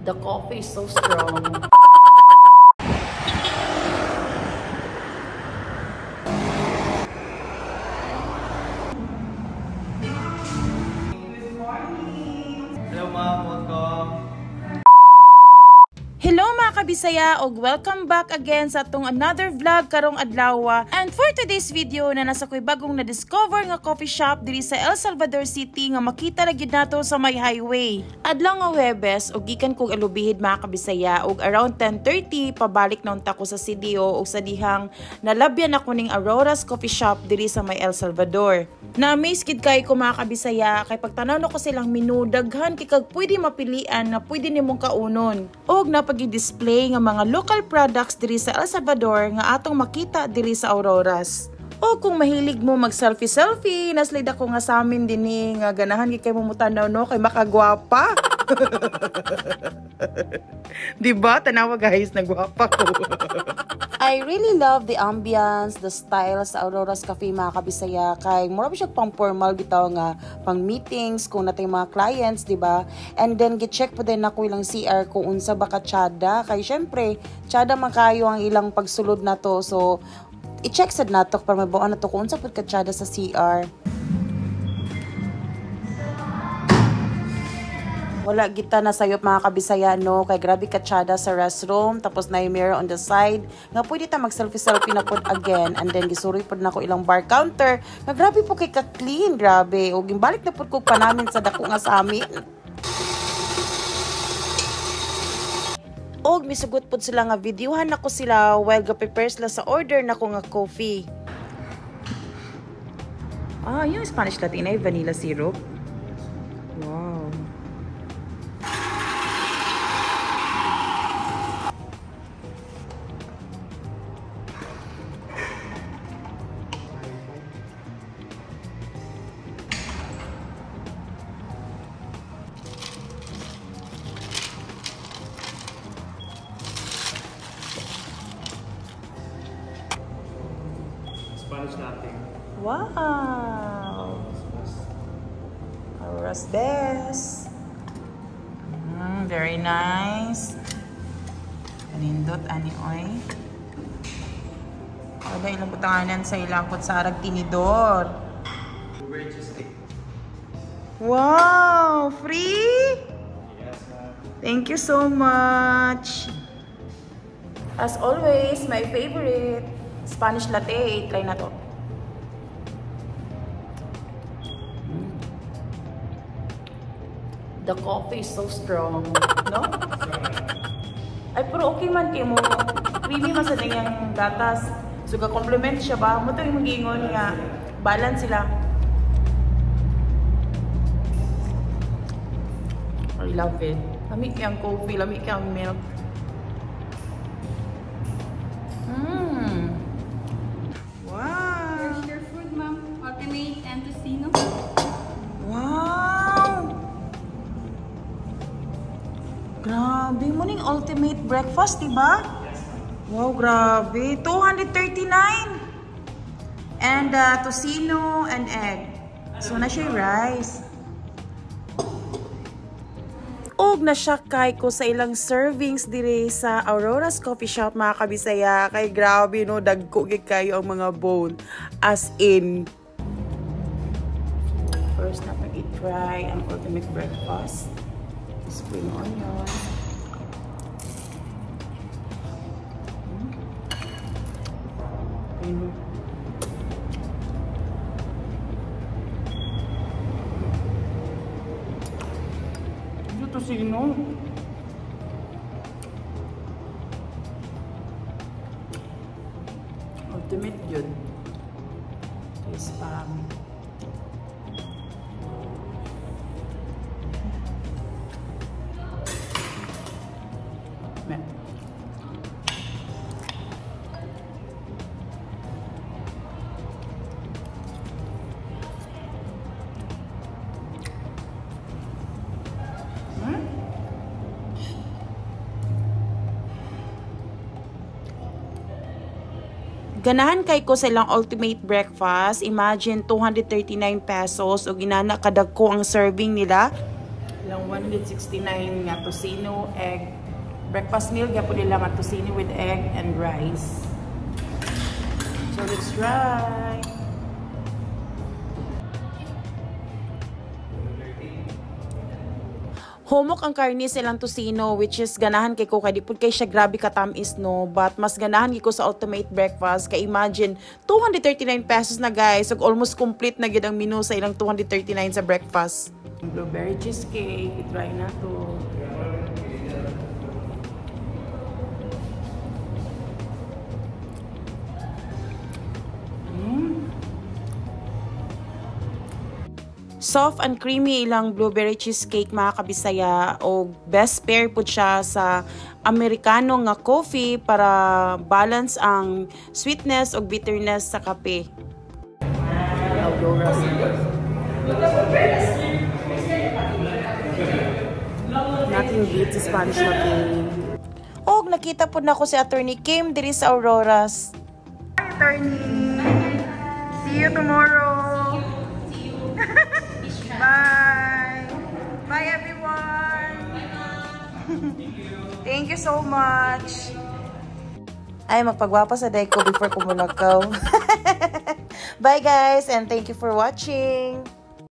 The coffee is so strong. Good morning! Hello ma'am, welcome. Hello mga kabisaya og welcome back again sa atong another vlog karong adlaw. And for today's video na nasa ko'y bagong na-discover nga coffee shop diri sa El Salvador City nga makita ra gyud nato sa may highway. Adlaw nga Huwebes og gikan kog alubihid mga kabisaya og around 10:30 pabalik na unta ko sa CDO og sa dihang nalabyan ako ning Aurora's Coffee Shop diri sa may El Salvador. Na-amaze gid kay ko mga kabisaya kay pagtanaw nako silang menu, daghan kay kag pwede mapilian na pwede nimong kaunon. Og napagi-display nga mga local products diri sa El Salvador nga atong makita diri sa Auroras. O kung mahilig mo mag-selfie-selfie, naslid ako nga sa amin dinhi nga ganahan gid kay mo mutanaw no kay makagwapa. Di ba? Tanawa guys, nagwapa ko. I really love the ambience, the style sa Aurora's Cafe mga kabisaya kay mura ba siya pang formal bitaw nga pang meetings kung natay mga clients, di ba? And then gi-check po din nako ilang CR kung unsa ba ka tsada kay syempre tsada man kayo ang ilang pagsulod nato, so i-check sad nato para mabuo na to kung unsa pud ka tsada sa CR. Wala kita na sayop mga kabisaya no kay grabe katsada sa restroom, tapos na mirror on the side nga pwede ta mag selfie selfie na pod again. And then gisuroy pod nako ilang bar counter nga grabe po kay ka clean, grabe. Og gimbalik na pod ko pa namin sa dako nga sa amin. Og misugot pod sila nga videohan nako sila while ga-prepare sila sa order nako nga coffee. Ah, yung Spanish latte na vanilla syrup. Wow. Spanish latte. Wow! Aurora's best. Very nice. Kanindot ani oy. Wala ilang butanganan sa ilang kutsarag tinidor. Wow! Free? Yes, ma'am. Thank you so much. As always, my favorite Spanish latte. Try na to. The coffee is so strong, no? Ay, pero okay man kay mo. Creamy man sa niyang gatas. So, ka-compliment siya ba? Mo to yung mag-ingon nga balance sila. I love it. Lami kay ang coffee, lami kay ang milk. Wow! Here's your food, ma'am. Ultimate and tocino. Wow! Grabe mo ning ultimate breakfast, diba? Wow, grabe. 239! And tocino and egg. So, na siya rice. Og na-shock kay ko sa ilang servings dire sa Aurora's Coffee Shop mga kabisaya. Kay grabe no, dagko gid kayo ang mga bowl. As in. First na pag i-try ang ultimate breakfast. Spring onion. Ito tocino. Ultimate yun. Ito yung spam. Ganahan kay ko sa ilang ultimate breakfast. Imagine 239 pesos og inana kadagko ang serving nila. Ilang 169 nga tocino, egg. Breakfast meal gyapon nila nga tocino with egg and rice. So let's try. Humok ang karne sa ilang tocino, which is ganahan kay ko kay di pud kay siya grabe katamis, no, but mas ganahan gyud ko sa ultimate breakfast kay imagine, ₱239 na, guys, so almost complete na gyud ang menu sa ilang 239 sa breakfast. Blueberry cheesecake, i-try na to. Soft and creamy ilang blueberry cheesecake, mga kabisaya, o best pair pud siya sa americano nga coffee para balance ang sweetness o bitterness sa kape. Aurora. Nothing beats Spanish latte. Og nakita pud nako si Attorney Kim diri sa Auroras. Hi, Attorney. See you tomorrow. See you. Bye. Bye, everyone. Thank you so much. Ay, magpagwapa sa day ko before ko mulakaw. Bye, guys, and thank you for watching.